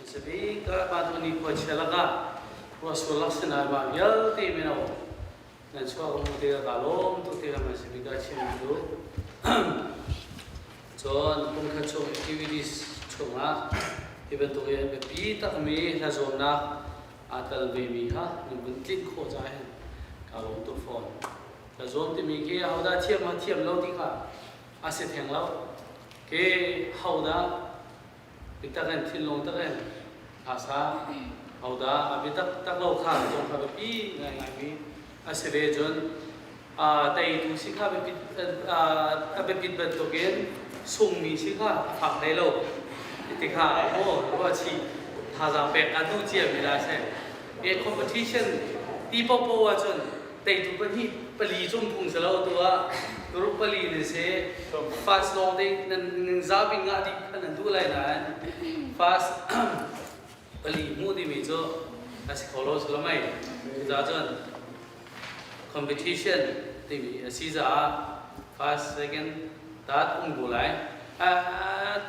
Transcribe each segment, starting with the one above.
Sibik ah mah ni khua chia lakah ruahsul lak sinai mah vialte mino nan chuah ka hmuh tikah kaa lawm tuk tikah man sibik ah chim cu cun kum khat chung activities chungah hi bantuk hi biapi takmi hlazuamnak aa tel vemi kha nan vun tlinh khawh caah hin kaa lawm tuk fawn. Hlazuam timi khi ahodah thiam ah thiam lo ti kha a si theng lo. Ke hodah biatak in thinlung tak in asa hodah a biatak tak lo kha zong kha biapi ngaingaimi a si ve cun teitu si kha a biapit bantukin sungmi si kha a fak hlei lo ti kha maw ruah chih thazaang pek a duh ciami la si e competition ti popo ahcun teitu pahnih pali cung phung si lo tu ah group pali ne si fast lawng te nan nan zapi ngah dih kha nan duh lai nain fast pali hmuh timi cu a si kho lo si lo mei cucaah cun competition timi a si caah first second third um ko lai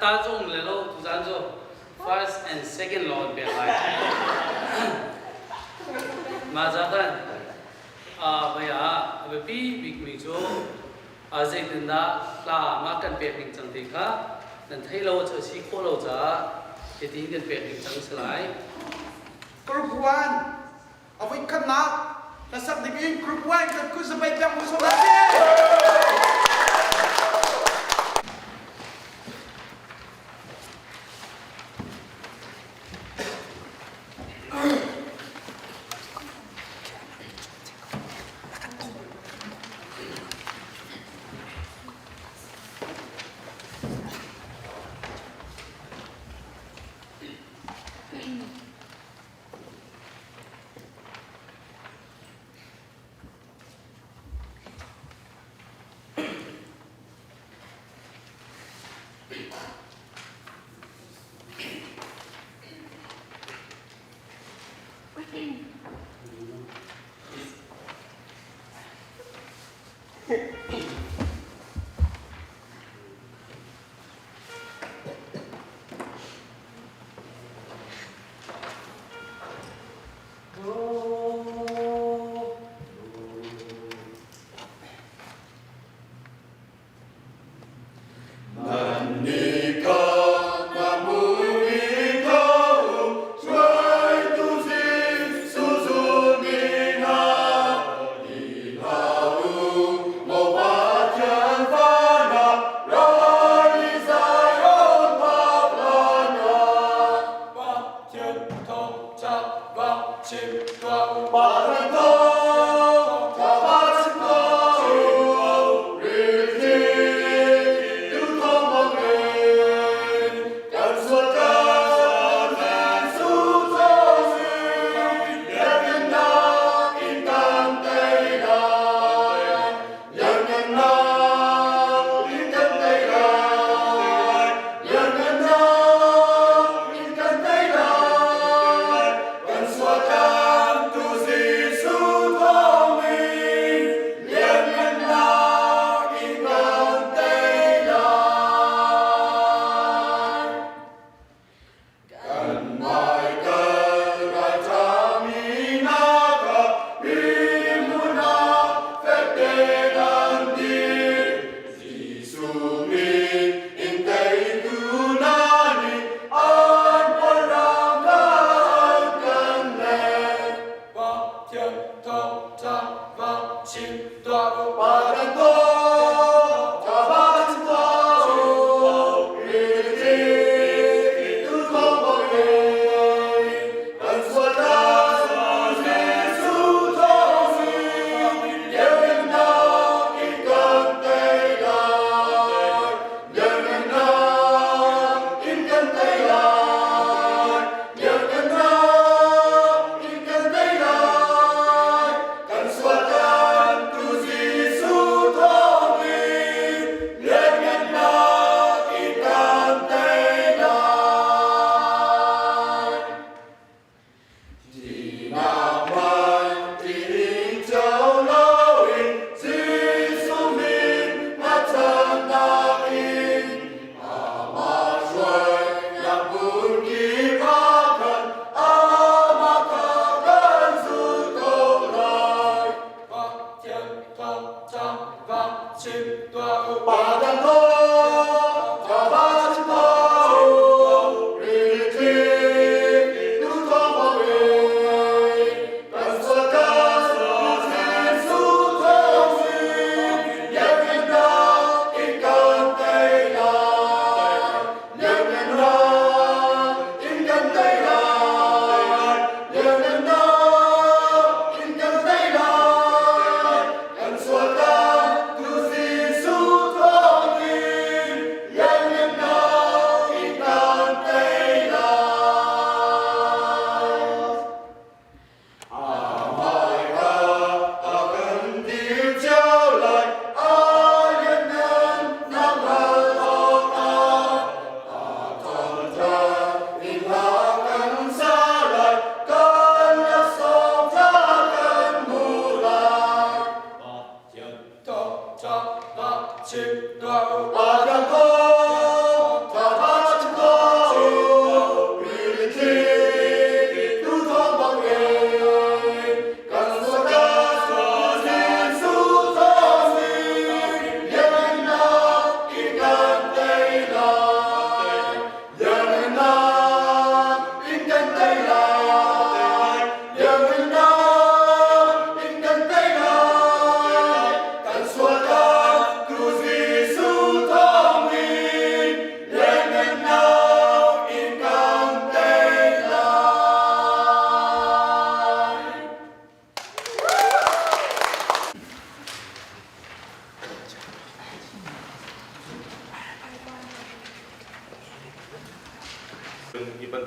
ta cu um le lo tuzaan cu first and second lawng an pek lai mah ca khan mei ah a biapi bikmi cu zeitindah hla mah kan pek ning cang ti kha nan theih lo cu a si khawh lo caah hitin kan pek ning cang si lai. Group 1 a voi khatnak hlasak ding in Group 1 kan kut zabai piang mu so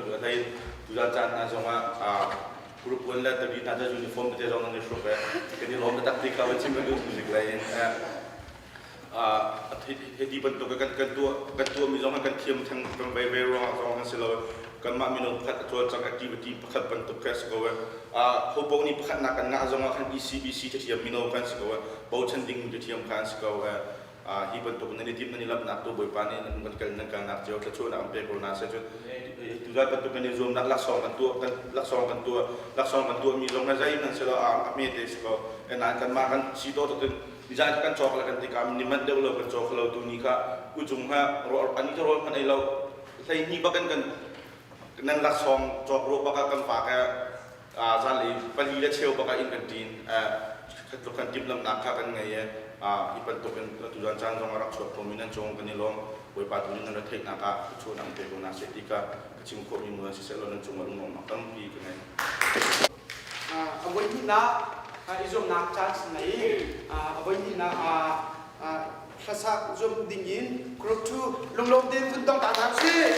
bantuk a hlei tuzan caan hna zongah group 1 le tabi hna cu uniform tete zong nan i hruk e kan i lawm taktak ti kha va chim kan duh music lei in. Hiti bantuk kan kan tuah kan tuahmi zong kan thiam theng kan ve ve ruangah zong kan si lo. Kanmah mino pakhat a cawlcang activity pakhat bantuk kha si ko. Ho paoh nih pakhatnak kan ngah zongah khan ECBC cathiam mino kan si ko, bochan ding cathiam kha an si ko. Hi bantuk nan i timh nan i lamnak tu Bawipa nih nan kan kal nan kalnak cio thluachuahnak an pek ko hna seh. Cun tuzan bantuk kan i zuamnak laksawng kan tuah kan laksawng kan tuah laksawng kan tuahmi zong na zeihmanh si lo, a hme te si ko. Nain kanmah kan si dawh tuk in nizan kan cawk le kan tikah ni manh deuh lo kan caw kho lo. Tu ni kha ujung ha ani ka rawl hmanh ei lo, 12 bak in kan nan laksawng cawk ruah bak ah kan fa ka zan lei 4 le cheu bak ah inn kan ṭin. Tluk kan timhlamhnak kha kan ngei i hi bantuk in tuzan caan zong a rak chuak khomi nan cung kan i lawm. Bawipa tu nih nan ra theihnak ah thluachuahnak pe ko hna seh ti kha ka chim khawhmi mu nan siseh law nan cung ah lunglawmhnak tampi ka ngei. A voi hnihnak i zuamnak caan sin i a voi hnihnak hlasak zuam ding in group 2 lunglawm tein vun tong ta hna usih.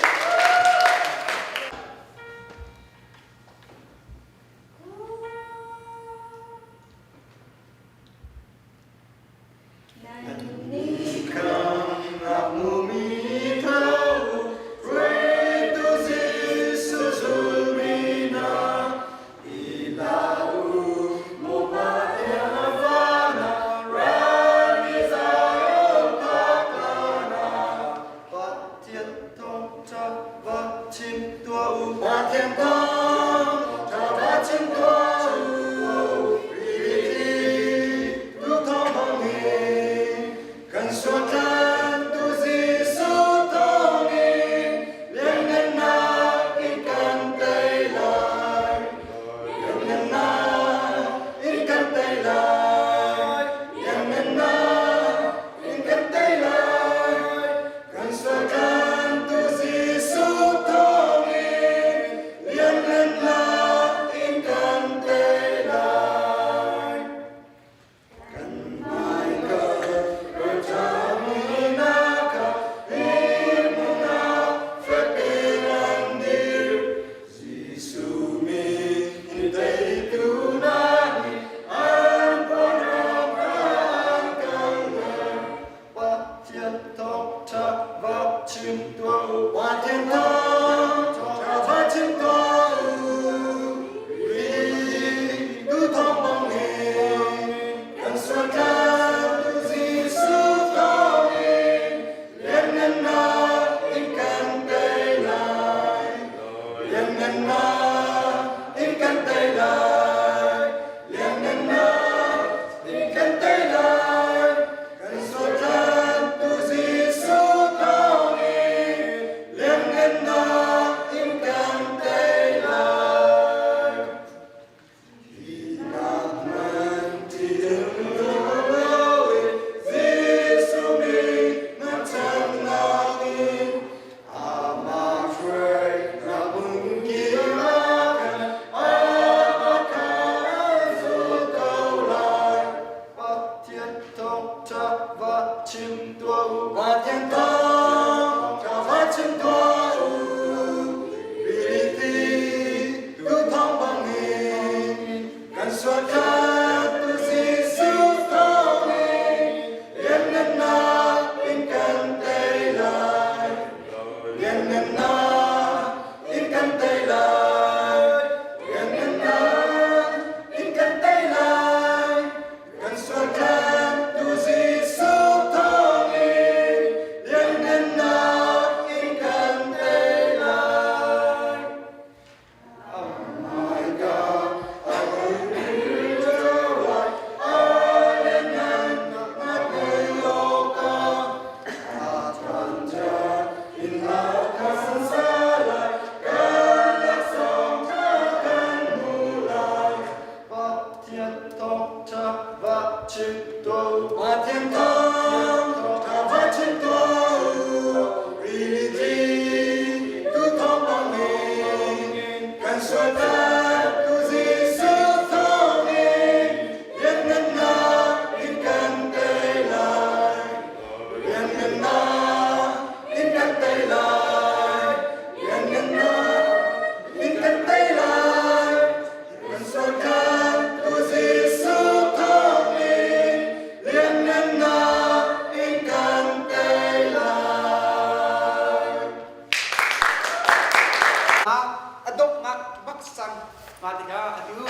A donghnak bak sang ma tikah atu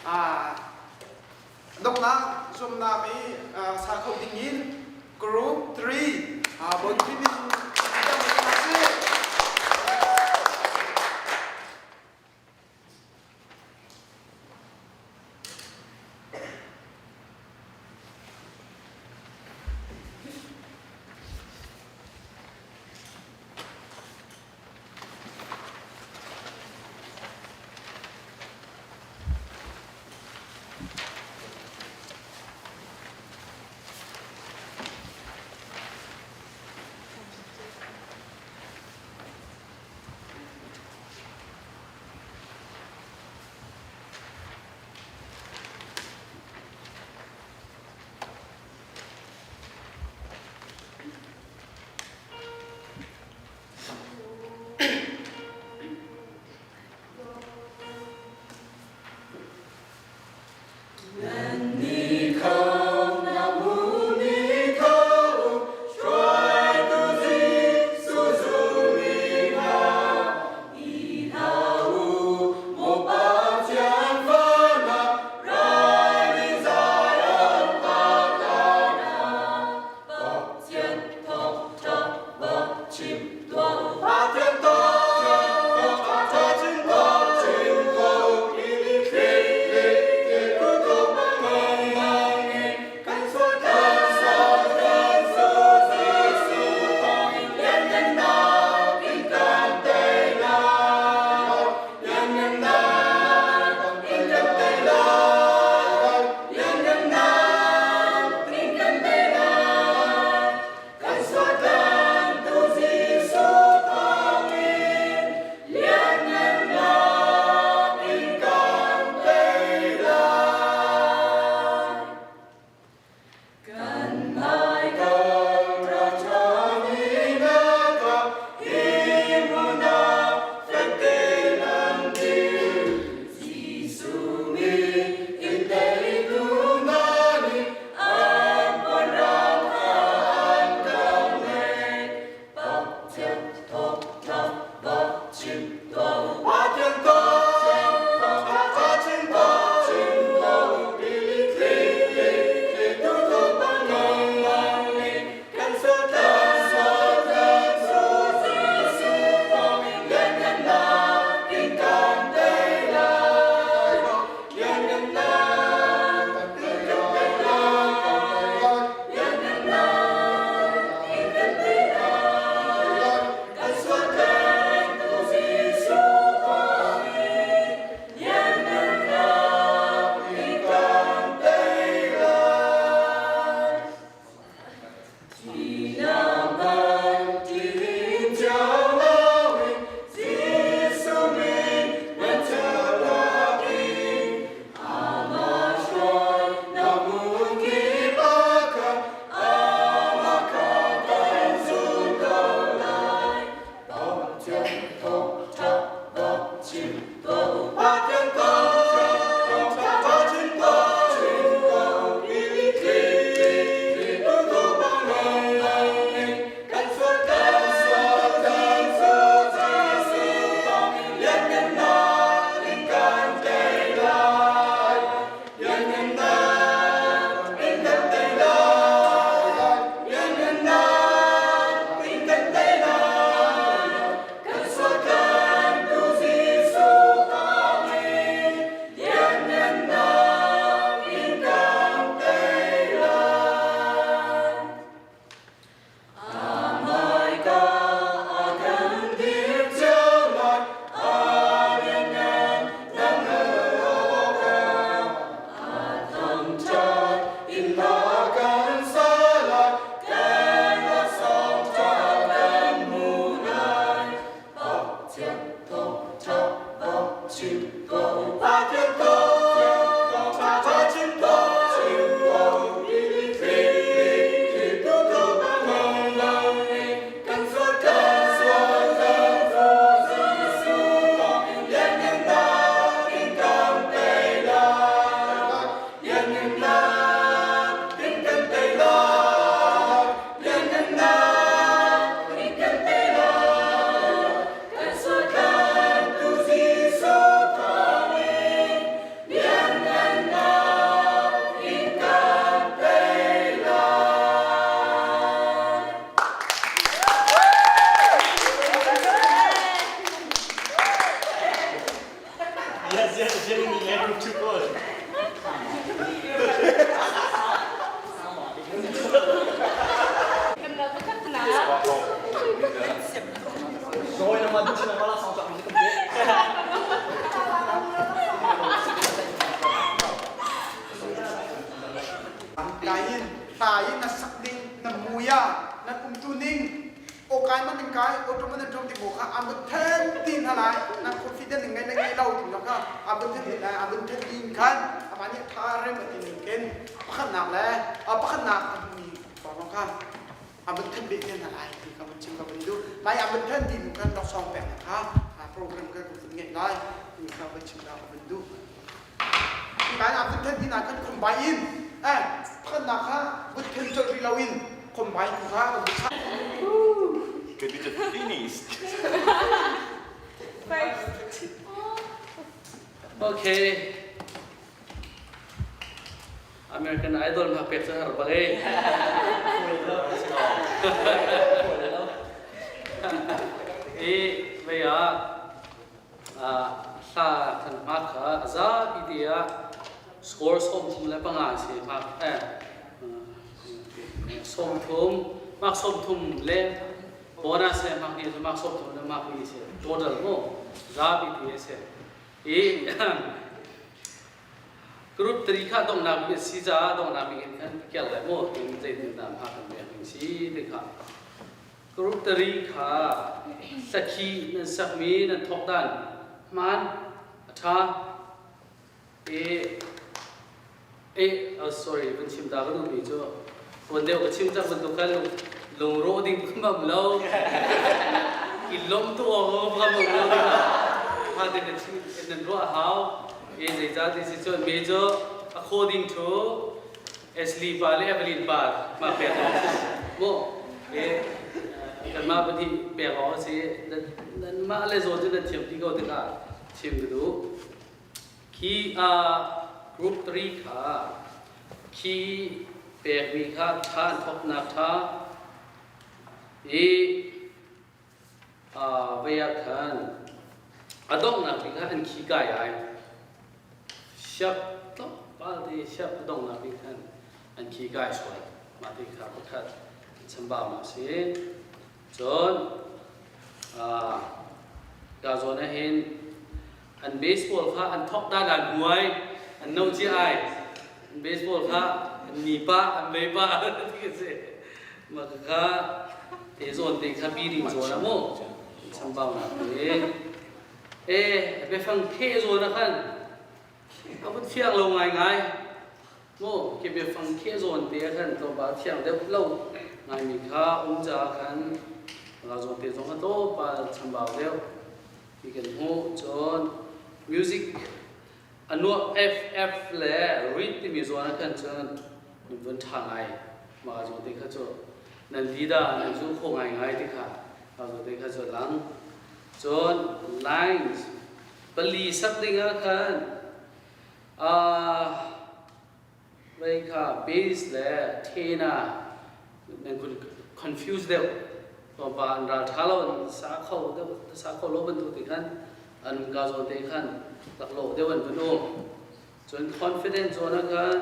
a donghnak zuamnak i sa kho ding in group 3 bon min Jeremy le group 2 pawl. Kan la pakhat na. Rồi là mà chỉ là ba la sáu chọn mình sẽ Kain, tain na sak ding na muya na umtu ning o kai man ning kai o man drum ti mo kha am then tin halai na confident ning ngai na ngai lo ti lo kha am then tin lai am then tin khan ama ni tha rem ti ning ken pakhat nak le a pakhat nak mi pa kha am then be ten halai ti ka chim ka du mai am then tin khan dok song pe kha program ka ku ngai lai ti ka chim ka du การอาบุญเทนที่นาคันคมใบอินเอ้พันนาคาบุญเทนจดรีลาวินคมใบกูคาบุชา Could be just finished. First. Okay. American Idol ma pek sa har bagay. E vaya hla kan ma kha aza pi tia score som thum le panga si ma eh som thum mak som thum le bonus le mak ni mak som thum le mak ni se total mo za pi tia se e group 3 kha dong na bi si za dong na bi kan kel le mo tin zai tin na ma kan be si te kha group 3 kha sakhi nan sakmi nan thok dan man tha e e sorry van chim ta ka du mi chu kon deu ka chim chak ban tu kha lung ro ding mam lo i lom tu o ka mam lo ding ha te nan chim nan ro hau e zai za ti si chon major according to Ashley pa le Evelyn pa ma pe ko mo e kan ma pati pe ko si nan ma le zo chu nan thiam ti ko te ka chim du khi a group 3 kha khi pek mi kha tha thok na tha i vaya khan adong na bi kha an khi kai ai siap to pa te siap adong na bi khan an khi kai suai ma te kha pakhat chamba ma si chon ga zo na hin an baseball kha an thok da dan huai an no chi ai an baseball kha an ni pa an mei pa ti se ma kha te zon te kha bi ding zo na mo chamba na te e be fang the zo na khan a bun thiang lo ngai ngai mo ke be fang the zon te khan to ba thiang deuh lo ngai mi kha um cha khan ga zon te zong to pa chamba deuh ti kan hu chon music anua f f le read ti mi zon khan chon vun tha ngai ma zon te kha cho nan leader nan zu kho ngai ngai ti kha ga zon te kha cho lang chon lines pali sak ding a khan a vei kha bass le thena nan kun confuse deuh to pa an ral tha lo an sa kho deuh sa kho lo ban tu ti khan an ga zo te khan tak lo deuh an vun um cun confident zon a khan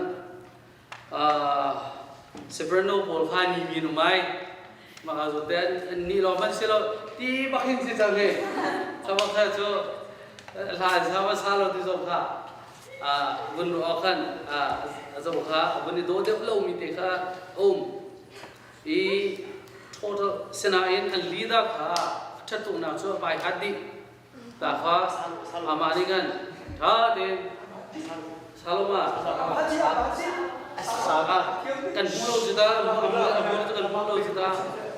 soprano pawl kha ni mi nu mai ma ga zo te an ni lo man si lo ti bak hin si chang he sa bak kha chu hla sa ma sa lo ti zo kha vun ru khan a zo kha vun i do deuh lo mi te kha um i total sinain an leader kha thatu na chu bai hat di ta kha ama ni kan tha te saloma kan hmu lo chu ta mu chu kan hmu lo chu ta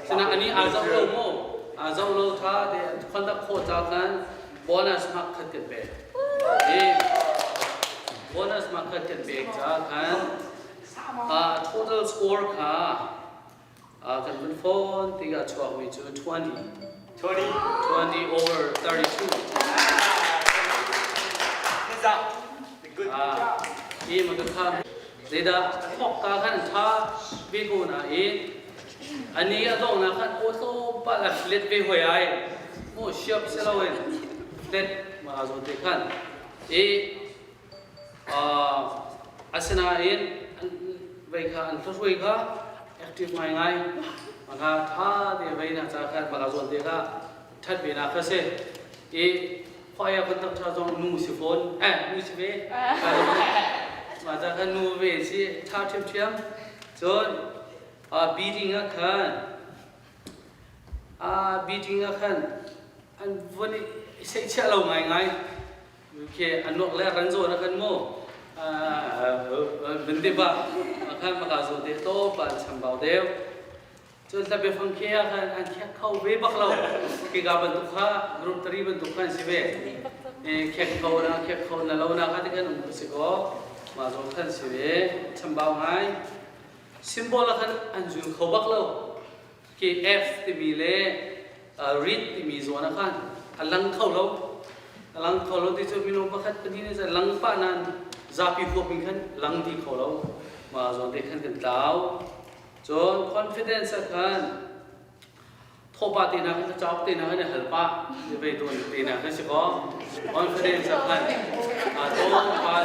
sina ani a zau lo mo a zau lo tha te khon ta kho cha khan bonus mak khat kan pe e bonus mak khat kan pe cha khan total score kha kan vun phone tiga chuak mi chu 20 20 20 over 32. Heads up. Good job. I ma ka kha zeda thok ka khan tha ve ko na e ani a dong na khan o to pa la flet ve hoi ai mo siap se lo en flet ma zo te khan. I asinain vei kha an hlahruai kha active ngaingai maka tha te vei na ca khan maka zawn te kha that ve na kha si. I khoya kan tak tha zong nu si fawn eh nu si ve ma ca khan nu ve si tha thiam thiam cun beating ah khan beating ah khan an von i seihchiah lo ngaingai. Khi an nok le ran zawn ah khan mu vun dip ah khan maka zawn te to pa an chambau deuh. Cun hla biafang khi ah khan an khek kho ve bak lo. Khi ka bantuk kha group 3 bantuk khan si ve. Khek kho na khek kho na lo na kha ti kan um si ko. Mah zawn khan si ve chambau ngai. Symbol ah khan an zul kho bak lo. KF timi le read timi zawn ah khan a lang kho lo. A lang kho lo ti cu minung pakhat pahnih nih lang pah nain zapi huap in khan lang ti kho lo. Mah zawn te khan kan tlau. Cun confidence ah khan thawpa te hna khan cauk te hna khan i hal pah vei tawn te hna khan si kaw confidence ah khan tlawmpal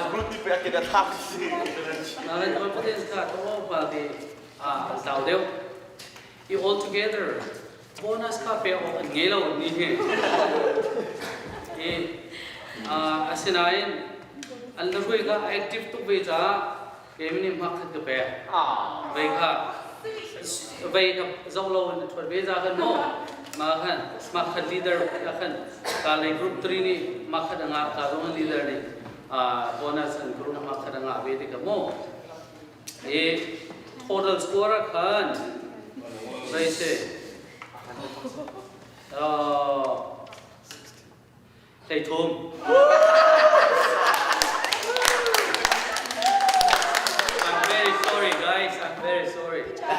confidence kha tlawmpal te an tlau deuh. I all together bonus kha pek awk an ngei lo ni hi. I asinain an laruai kha active tuk ve caah kei nih hmak khat ka pek. Vei kha vei kha zoh lo in a ṭhuat ve za khan maw ma khan ma khat leader khan ka lei group 3 nih ma khat anga ka zong leader nih bonus an group ma khat anga ve te ka maw I total score ah khan zei si 13. I'm very sorry, guys. I'm very sorry. I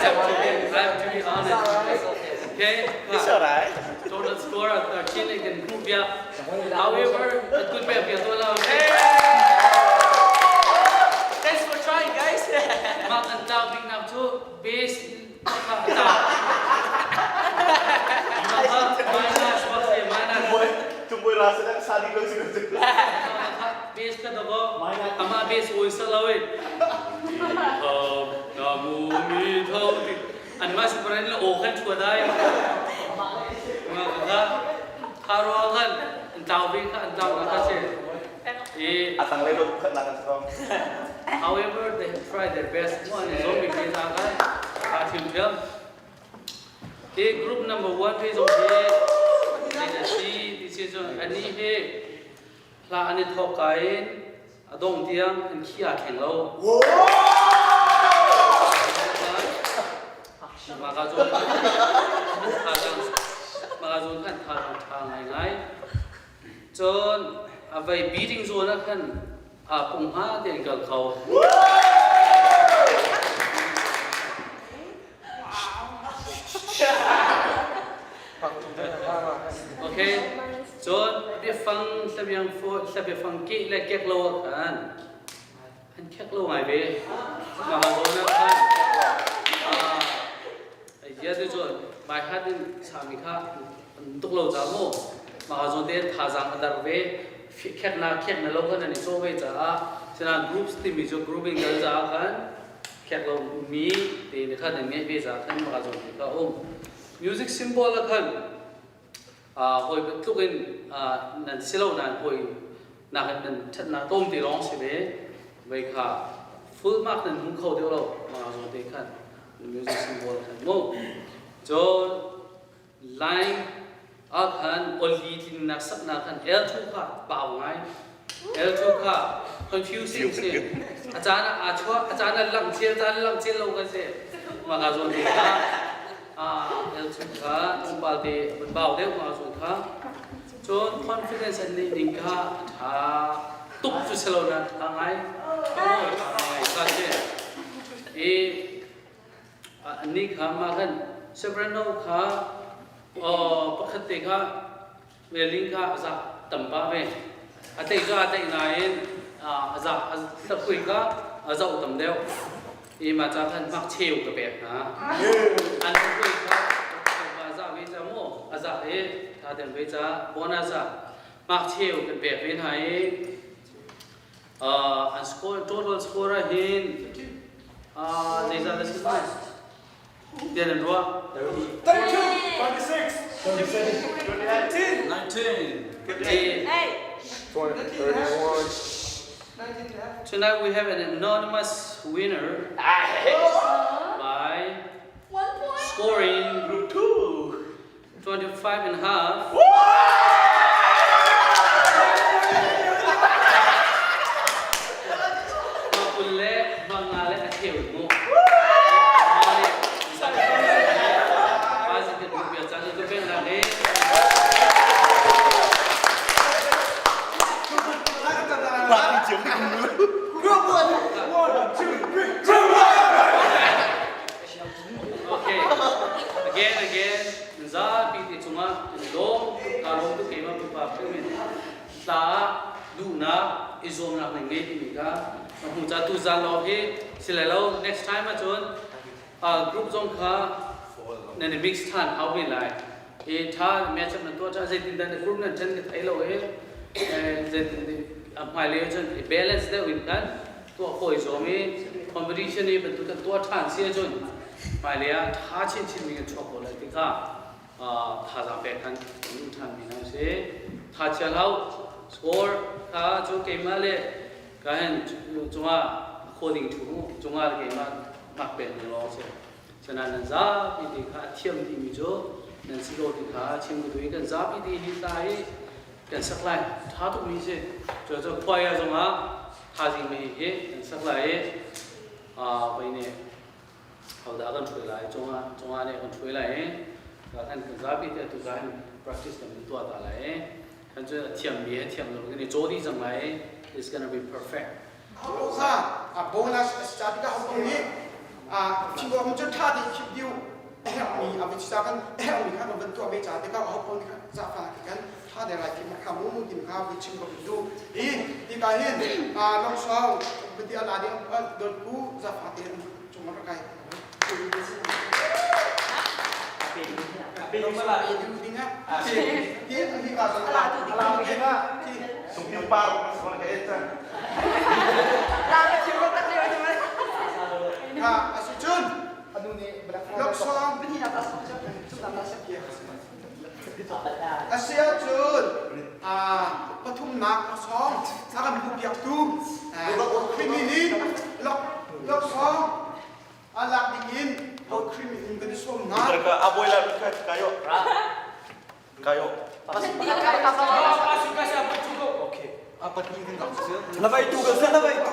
have to be honest. Okay? It's alright. Total score at 13 in group ya. However, it could be a okay? Thanks for trying, guys. Mah kan tlau bik nak cu base kha a tlau. Minus bak si minus. Tumboy rasa lang sali ko siguro. Base ka daw ama base oi sa lo eh. Namu mi tho an ma si paran la o khan chua dai. Ma ka kha ro khan an tlau ve kha an tlau na kha si. I Atang le lo khat na kan song. However, they have tried their best. Mo an zombie ke za kha a thim thiam. Hi group number 1 hi zong hi ni si ti si cu ani hi hla an i thawk ka in a dong tiang an khi aa thleng lo. Mah ka zawn mah ka zawn khan thazaang ṭha ngaingai. Cun a vei beating zawn ah khan aa pung hnga tein kal kho. Okay. Cun biafang hlabiang hlabiafang keh le kek lo ah khan an khek lo ngai ve. Mah zawn ah khan ia te cun by heart in sami kha an tuk lo ca mu. Mah zawn te thazaang a dar ve. Khek na khek na lo khan an i cawh ve caah sinain groups timi cu grouping kal caah khan khek lo mi te ne khan an ngeih ve caah khan mah zawn te kha a um. Music symbol ah khan hawi bantuk in nan si lo nain hawi nakin nan ṭhatnak tlawmte lawng si ve. Vei kha full mark nan hmu kho deuh lo mah zawn te khan music symbol khan mu. Cun line ah khan oli tlinnak saknak khan L2 kha pau ngai. L2 kha confusing si. A caan ah aa chuah, a caan ah langh cel, caan langh cel lo kan si. Mah ka zawn te kha L2 kha tlawmpal te a bau deuh mah zawn kha. Cun confidence an neih ning kha a ṭha tuk cu si lo na ṭha ngai. Ṭha ngai kha si. I annih kha mah khan Soprano kha pakhat te kha welding kha a zah tam pah ve. A tlaih cu aa tlaih nain a zah a hlakhui kha a zoh tam deuh. I mah ca khan hmak cheu ka pek hna. An hlakhui kha a zah ve ca mu a zah i tha tem ve ca bonus ah. Mark cheu kan pek ve hna i an score total score ah hin zeizat a si lai? Tiah nan ruah? 32, 26, 27, 19, 15, 31. Tonight we have an anonymous winner by 1 point. scoring group 2, 25 and a half. Makul le manga le a cheu mu. Okay. Again, again, zapi te cungah in lawm kaa lawm tuk keimah pupa hrim in tla duhnak i zuamnak na ngei timi kha ka hmu ca tu zan lawng hi si lai lo next time ahcun group zong kha nan i mix than hau ve lai i tha match up nan tuah tha zeitin dah na group nan then ka thei lo i zeitin a hmailei ahcun i balance deuh in khan tuah khawh i zuam i competition i bantuk kan tuah ṭhan si ahcun hmailei ah ṭha chinchin mi kan chuak ko lai ti kha thazaang pek khan kan um ṭhan mi hna si. Tha chia hlau score kha cu keimah le ka hen cungah according to cungah keimah hmak pek ning lawng si. Sinain nan zapi te kha a thiam timi cu nan si ko ti kha chim ka duh i kan zapi te hi ta hi kan sak lai ṭha tukmi si. Cu cu choir zongah thaizing mi hi kan sak lai i pei nih hodah kan hruai lai cungah cungah nih kan hruai lai i kan kan zapi te tu zan practice kan tuah ta lai i kan cu a thiam mi he thiam lo kan i caw dih cang lai i it's gonna be perfect. Kha a bonus a si ca tikah ho nih a thingawm cu ṭha tein khip diu a herhmi a va ca kan a herhmi kha kan van tuah ve ca tikah ho pawl nih zafa kan ṭha de lai khi kha mu tim kha vi chim ko du i tika hin a longsau bati ala ding dot ku zafa te chung ra kai Asiahcun pathumnak laksawng a kan hmuhpiaktu Khrihmi nih laksawng a lak dingin Khrihmi in kan i sawm hna. Kayo. Kayo. Lavai tu ka lavai tu.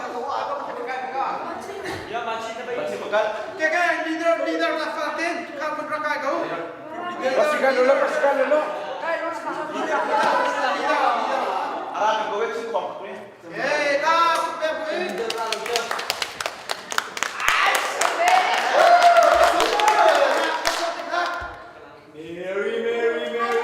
Keke leader leader na fatin kha kun rakai ko. Pasikan lo pasikan lo. Ara ko wek si khong ni. Eh ka pe pui. Mary Mary Mary.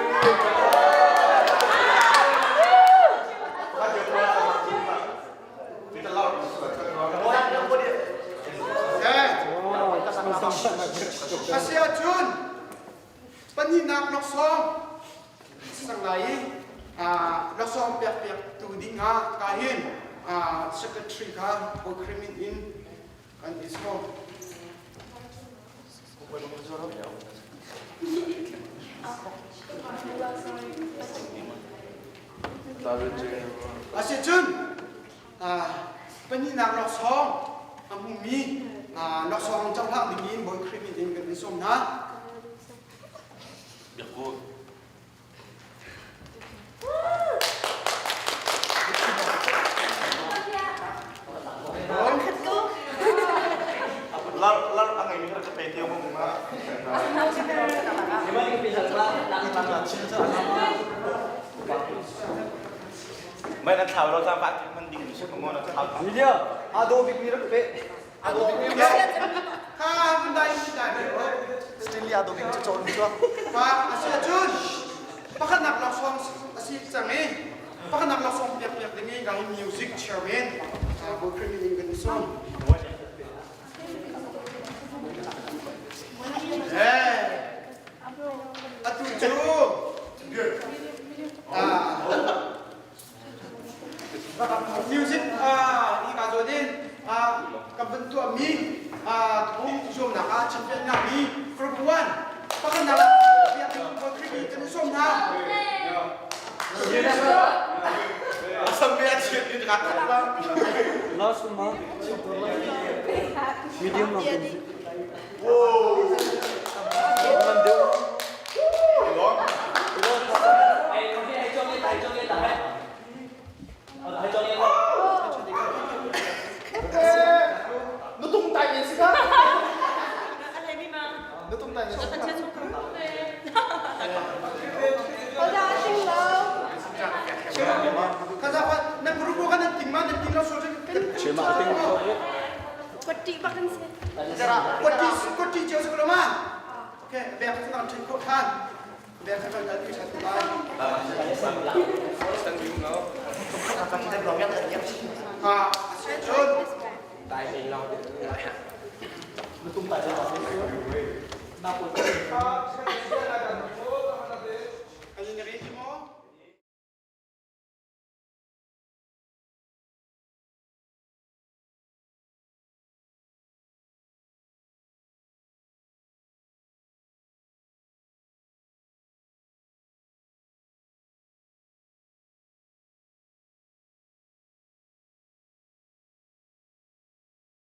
Asiahcun pahnihnak laksawng sang lai i laksawng pekpiak tu ding ah ka hin secretary kha Okrimin in kan i sawm. Asicun pahnihnak laksawng a hmumi laksawng cohlang dingin Bawi Khrih min in kan in sawm hna. Biakku. Lar lar a ngei mi ka pe te mo ma. Mai nan thlau lo tlang pa man ding mi se mo na thlau. Video ado bik mi rak pe. Ado bik mi Kha mun dai mun dai. Stanley ado bik chu chon chu. Pa asiahcun pakhatnak laksawng a si cang i pakhatnak laksawng piak piak ding i ngai music chairman Bawi Khrih min in kan i sawm. Atu cu. Music hi ka zawn in kan van tuahmi thung zuamnak ah champion ngahmi group 1 pakhatnak biakinn Khrih kan i sawm hna. Last ma medium ma Na tung tai men si ka. Na tung tai men si ka. Na group kan ting ma na ting lo so Chema ting Kwati bakan se. Kwati kwati cheu se ko ma. Okay, bek kan thin ko than. Bek kan kan ti than ko ma. Ah, chun. Na tung tai